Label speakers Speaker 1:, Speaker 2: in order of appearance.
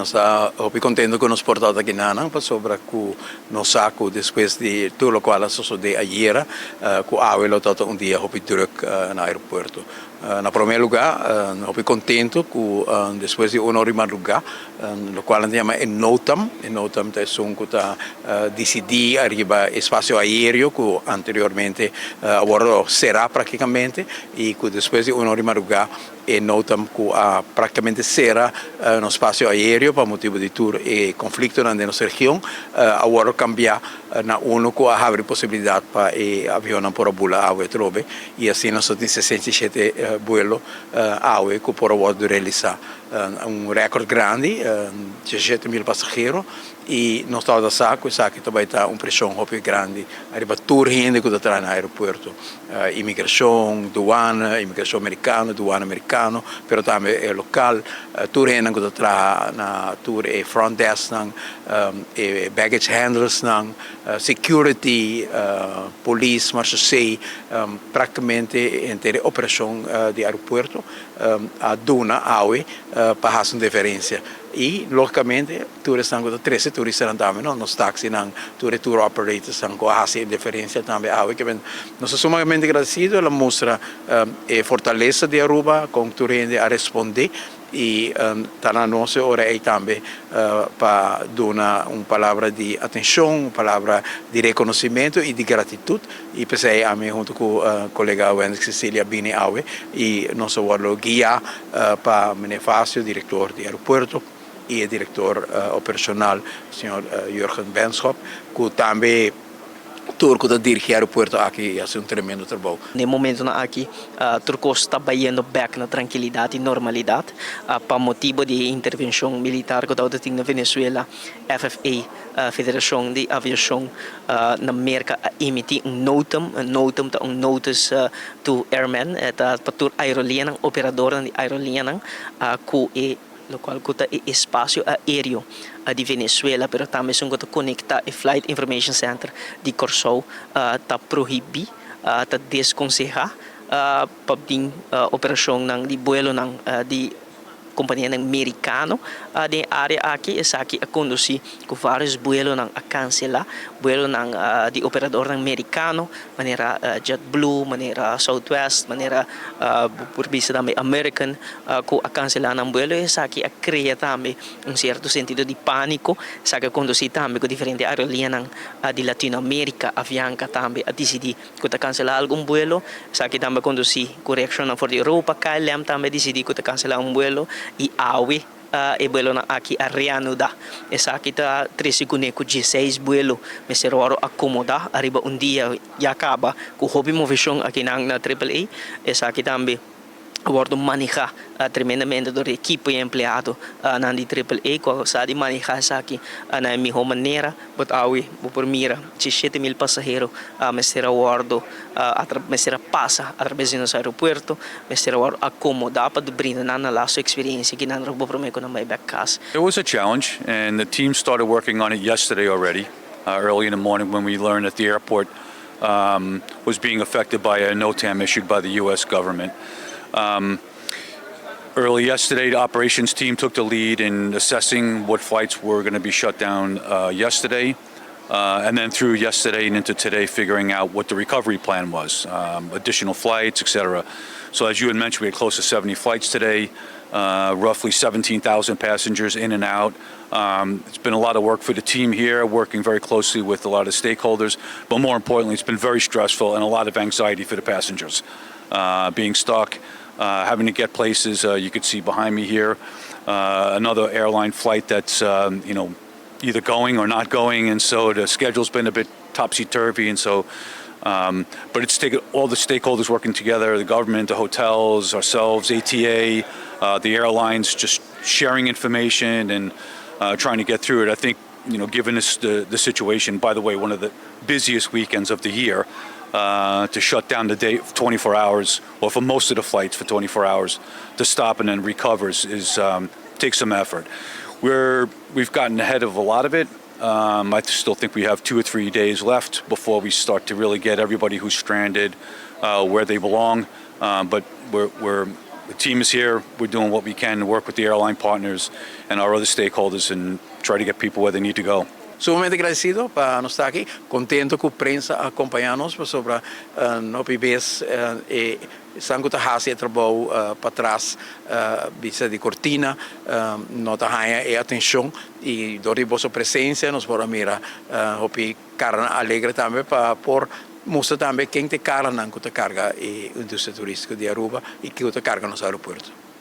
Speaker 1: Nos ta hopi contento cu nos por ta aki nanan pasobra cu nos sa cu despues di tur locual a sosode ayera cu awe lo ta un dia hopi druk na aeropuerto. Na prome luga hopi contento cu despues di un ora di madruga locual nan ta yama e NOTAM, e NOTAM ta esun cu ta dicidi ariba e espacio aereo cu anteriormente a wordo cera practicamente y cu despues di un ora di madruga E NOTAM ku a praktikamente sera nos spasio aereo pa motibu di tur e konfliktonan den nos region a wòrdu kambiá na unu ku a habri posibilidat pa e avionnan por a bula awe atrobe i asina nos ta tin 67 buelo awe ku por a wòrdu realisá. Un rèkòrt grandi, 17,000 pasahero. I nos tabata sa ku esaki ta bai ta un preshon hopi grandi ariba tur hende ku ta traha na aeropuerto, imigrashon, duana, imigrashon merikano, duana merikano, pero tambe e lokal, tur hendenan ku ta traha na tur e front desknan, e baggage handlersnan, security, polis, marchaussee, praktikamente henter e operashon di aeropuerto a duna awe pa hasi un diferensia. I logicamente tur esnan ku ta trese turistanan tambe no, nos taxinan, tur e tour operatorsnan ku a hasi e diferensia tambe awe ke men nos ta sumamente gradesido. El a mustra e fortalesa di Aruba kon tur hende a responde i ta na nos e ora ei tambe pa duna un palabra di atenshon, un palabra di rekonosimento i di gratitut i p'esei ami huntu ku kolega Wendrick Cecilia bini awe i nos a wòrdu guiá pa Meneer Facio, director di aeropuerto, y e director operacional, señor Jurgen Benschop, cu tambe tur cu ta dirigi aeropuerto aki y haci un tremendo trabou.
Speaker 2: Na e momentonan aki tur cos ta bayendo bek na trankilidad y normalidad pa motibo di e intervencion militar cu tabata tin na Venezuela. FFA, Federacion di Aviacion na Merca a emiti un notum. Un notum ta un notice to airmen, e ta pa tur aerolineanan, operadornan di aerolineanan cu e locual cu ta e espacio aereo di Venezuela, pero tambe esun cu ta conecta e Flight Information Center di Corsou ta prohibi, ta desconseha pa bin operacionnan di buelonan di Kompanianan merikano den e área aki. Esaki a kondusí ku vários buelonan a kanselá, buelonan di operadornan merikano manera JetBlue, manera Southwest, manera bo por bisa tambe American ku a kanselá nan buelo. Esaki a krea tambe un sierto sentido di pániko. Esaki a kondusí tambe ku diferente aerolíneanan di Latinoamérika, Avianca tambe a disidí ku ta kanselá algun buelo. Esaki tambe a kondusí ku reakshonnan for di Europa. KLM tambe a disidí ku ta kanselá un buelo i awe e buelonan aki a reanudá. Esaki ta trese kuné ku dieseis buelo mester wòrdu akomodá ariba un dia ya kaba ku hopi moveshon akinan na Triple A. Esaki tambe a wòrdu manehá tremendamente dor di ekipo i empleado nan di Triple A ku a sa di manehá esaki na e mihó manera. But awe bo por mira 17,000 pasahero mester a wòrdu mester a pasa atrabes di nos aeropuerto, mester a wòrdu akomodá pa brinda nan nan lastu eksperensia ki nan roba promé ku nan bai bèk kas.
Speaker 3: It was a challenge and the team started working on it yesterday already, early in the morning when we learned that the airport was being affected by a NOTAM issued by the U.S. government. Early yesterday, the operations team took the lead in assessing what flights were going to be shut down yesterday. And then through yesterday and into today, figuring out what the recovery plan was, additional flights, et cetera. So as you had mentioned, we had close to 70 flights today, roughly 17,000 passengers in and out. It's been a lot of work for the team here, working very closely with a lot of stakeholders, but more importantly, it's been very stressful and a lot of anxiety for the passengers. Being stuck, having to get places, you could see behind me here, another airline flight that's either going or not going, and so the schedule's been a bit topsy-turvy, and so, but it's taken all the stakeholders working together, the government, the hotels, ourselves, ATA, the airlines, just sharing information and trying to get through it. I think, given this, the situation, by the way, one of the busiest weekends of the year, to shut down the day 24 hours, or for most of the flights for 24 hours, to stop and then recover takes some effort. We've gotten ahead of a lot of it. I still think we have 2 or 3 days left before we start to really get everybody who's stranded where they belong. But we're The team is here. We're doing what we can to work with the airline partners and our other stakeholders and try to get people where they need to go.
Speaker 1: Sumamente agradecido pa nos ta aki, contento cu prensa a acompaña nos sobre no PBS y esnan ta haci trabou patras bista di cortina, no ta haya e atencion y door di boso presencia nos por mira hopi cara alegre tambe pa por mustra tambe ken ta caranan cu ta carga e industria turistico di Aruba y cu ta carga nos aeropuerto.